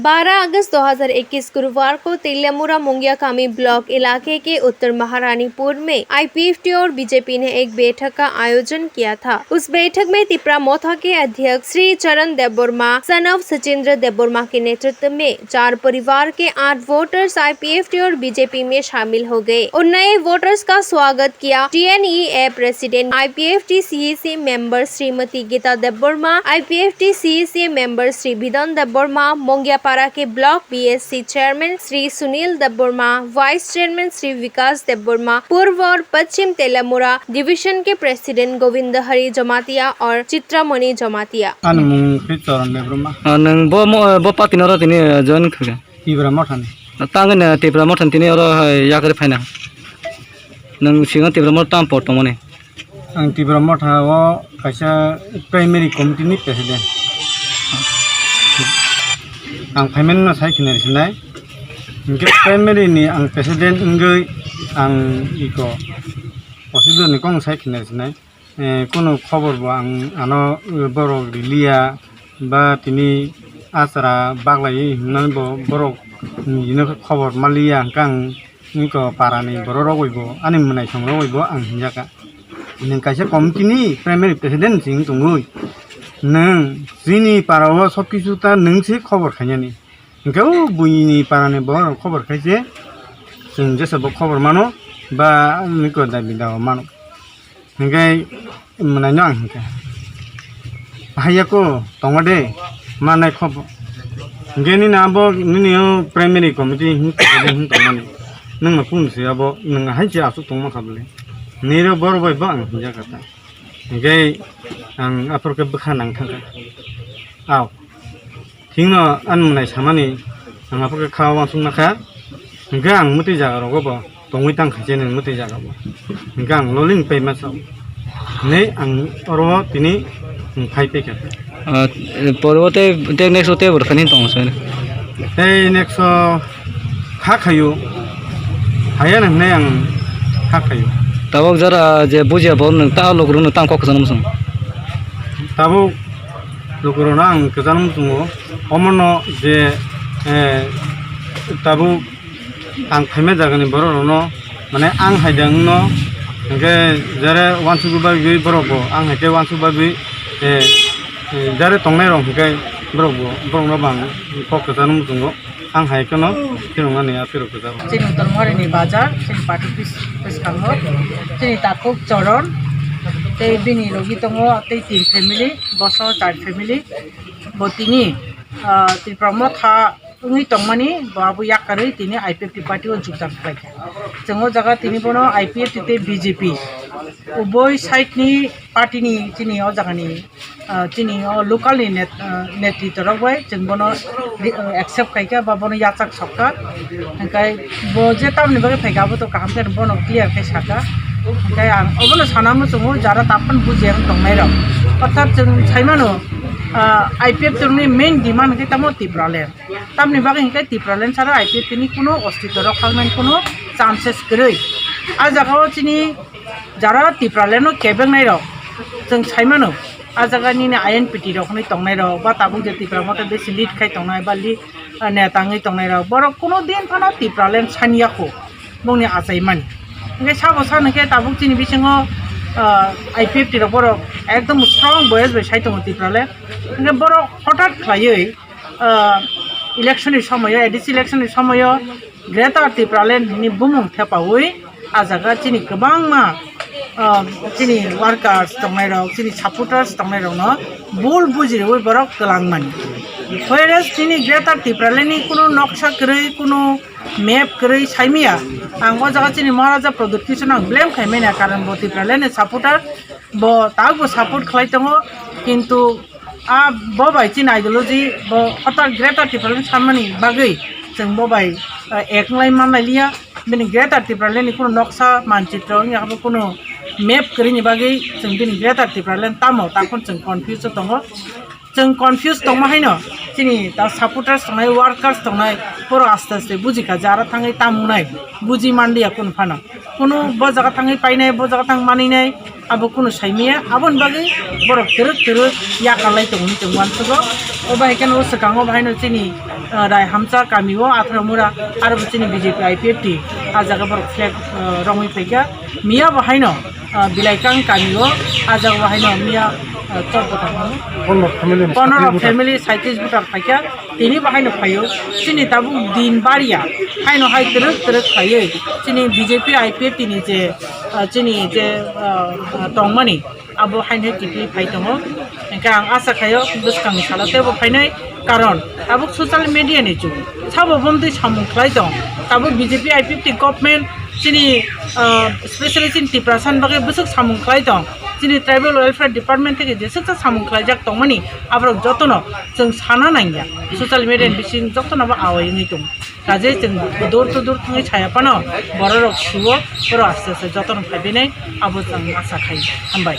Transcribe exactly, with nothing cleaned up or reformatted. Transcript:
बारह अगस्त दो हज़ार इक्कीस गुरुवार को तेलियामुरा मुंगिया कामी ब्लॉक इलाके के उत्तर महारानीपुर में आईपीएफटी और बीजेपी ने एक बैठक का आयोजन किया था। उस बैठक में तिपरा मोथा के अध्यक्ष श्री चरण देववर्मा, सन ऑफ सचिंद्र देववर्मा के नेतृत्व में चार परिवार के आठ वोटर्स आईपीएफटी और बीजेपी में शामिल हो गए और नए वोटर्स का स्वागत किया। TNEA president, IPFT CEC member Shrimati Gita Debbarma, IPFT CEC member Shri Bidan Debbarma, Mongiapara के block BSC chairman Shri Sunil Debbarma, vice chairman Shri Vikas Debbarma, पूर्व और पश्चिम तेलामुरा डिवीजन के प्रेसिडेंट गोविंद हरि जमातिया और Chitramani Jamatia. Ani mung khe Choron Debbarma. Ah, nwng bo mo-, bo party no oro tini, eh, join kha kha? Tipra Motha ni. Tang ni Tipra Motha ni tini oro, eh, yakarwi phaina. Nwng singo Tipra Motha tamo por tongmani? Ang Tipra Motha o kaisa primary committee ni president. Ang phaimani no sai khinai sinai. Hinkhe primary ni ang president wngwi ang iko Osibro ni kong sai khinai sinai. Eh, kunu khobor bo ang ano, eh, borok riliya ba tini achara baglai hinmani bo borok nini khobor maliya, hwnkhe ang nini ko para ni borok rok bai bo ani mwnaisong rok bai bo ang hinjaka. Nwng kaisa committee ni primary president se wng tongwi, nwng chini para o sob kisu ta nwng se khobor khainani. Hwnkhe o buini para ni borok rok khobor khai se chwng jesa bo khobor mano ba nini ko dabi dawa mano. Hwnkhe mwnaino ang hwnkhe, "Haiya ko tongo de, ma nai kho bo." Hwnkhe nini abo nini o primary committee hwn tongmani. Nwng no kung se abo, nwng hai se aswk tongma kha bole. Nini ro bor bai bo ang hwnjak kha ta. Hwnkhe ang aphuru khe bwkha nang thang kha. Aw. Thikno ani mwtai samani ang aphuru khe kha uansuk nakha. Hwnkhe ang mwtwi jaga rogo bo tongwi tang kha se nwng mwtwi jaga bo. Hwnkhe ang loling pai masa. Hinwi ang oro tini phai pai kha. Ah, poro tei, tei next o tei bo thani tong sani. Tei next o kha khayu. Haya nang hinwi ang kha khayu. Tabuk jara je bujiya bo nwng ta lukurok nwng tang kok kwchangma song. Tabuk lukurokno ang kwchangma tongo. Omono je, eh, tabuk ang phaima jagani borok rokno, mane ang hai de wngno, hwnkhe jare uansukgwi bagwi borok bo ang hai khe uansuk bagwi, eh, eh, jare tongnai rok hwnkhe borok bo, borokno bo ang kok kwchangma tongo. Ang hai kheno phiroknani a phirok kwcharo. Chini Uttor Moharini bazar, chini party office bwskango, chini takhuk Choron, tei bini logi tongo tei tin family, boso char family. Bo tini, ah, Tipra Motha wngwi tongmani, bo abo yakarwi tini I P F T party o jogdan khlaikha. Chwng o jaga tini bono I P F T tei B J P uboi side ni party ni chini o jaga ni, ah, chini o local ni net-, ah, netritwa rok bai chwng bono ri-, ah, accept khaikha ba bono yachak sokha. Hwnkhe bo je tamni bagwi phaikha abo to kaham khe bono clear khe sakha. Hwnkhe ang obono sana muchungo jara taphano bujiya wng tongnai rok. Orthat chwng saimano, ah, I P F T ni main demand hwnkhe tamo Tipraland. Tamni bagwi hwnkhe Tipraland sara I P F T ni kuno ostitw rok khaknani kuno chances kwrwi. A jaga o chini jara Tipraland no kebengnai rok chwng saimano, a jaga nini I N P T rok hwnwi tongnai rok ba tabuk je Tipra Motha besi lead khai tongnai ba li-, neta wngwi tongnai rok, borok kuno din phano Tipraland saniya kho bongni achaimani. Hwnkhe sabo san hwnkhe tabuk chini bisingo, ah, I P F T rok borok ekdom strong voice bai sai tongo Tipraland. Hwnkhe borok hothat khlaiwi, ah, election ni somoyo, A D C election ni somoyo Greater Tipraland hwnwi bumung thepaui a jaga chini kwbangma, ah, chini workers tongnai rok, chini supporters tongnai rokno bul bujiriui borok kwlangmani. Whereas chini Greater Tipraland ni kunu noksa kwrwi, kunu map kwrwi saimaya. Ang o jaga chini Maharaja Pradyut Kishore no ang blame khaimani, karon bo Tipraland ni supporter, bo tabukbo support khlai tongo, kintu a bo bai chini ideology bo hotel Greater Tipraland sanmani bagwi chwng bo bai, eh, ek wngwi manlai liya. Bini Greater Tipraland ni kunu noksa manchitro wngya bo kunu map kwrwini bagwi chwng bini Greater Tipraland tamo takon chwng confuse o tongo. Chwng confuse tongma haino, chini ta supporters tongnai, workers tongnai, poro aste aste bujikha je aro thangwi tamungnai, buji manliya kunu phano. Kunu bo jaga thangwi painai, bo jaga thang maninai, abo kunu saimaya. Aboni bagwi borok twrwk twrwk yakarlai tongo hinwi chwng uansukgo. O bahai kheno o swkango bahaino chini, ah, Rai Hamcha kamio Athramura, aro bo chini B J P I P F T, ah jaga borok flag, ah, romwi phaikha. Miya bo haino, ah, Bilaikang kamio, ah jaga bo haino miya, ah, chobbo tangmani. Pondro family, pondro family, saitis voter phaikha. Tini bo haino phaio. Chini tabuk din bariya. Haino hai twrwk twrwk phaiwi. Chini B J P I P F T ni je, ah, chini je, ah, ah, tongmani. Abo haino kiphilwi phai tongo. Hingkhe ang asa khaio bwskangni salo teibo phainai, karon tabuk social media ni jug. Sabo bomtwi samung khlai tong. Tabuk B J P I P F T government chini, ah, specially chini Tiprasa ni bagwi bwswk samung khlai tong. Chini tribal welfare department theke jeswksa samung khlaijak tongmani aborok jotono chwng sana nangya. Social media ni bising jotono bo awai wngwi tongo. Kaje chwng door to door thangwi saya phano bororok suo, borok aste aste jotono phaibainai, abo chwng asa khai. Hambai.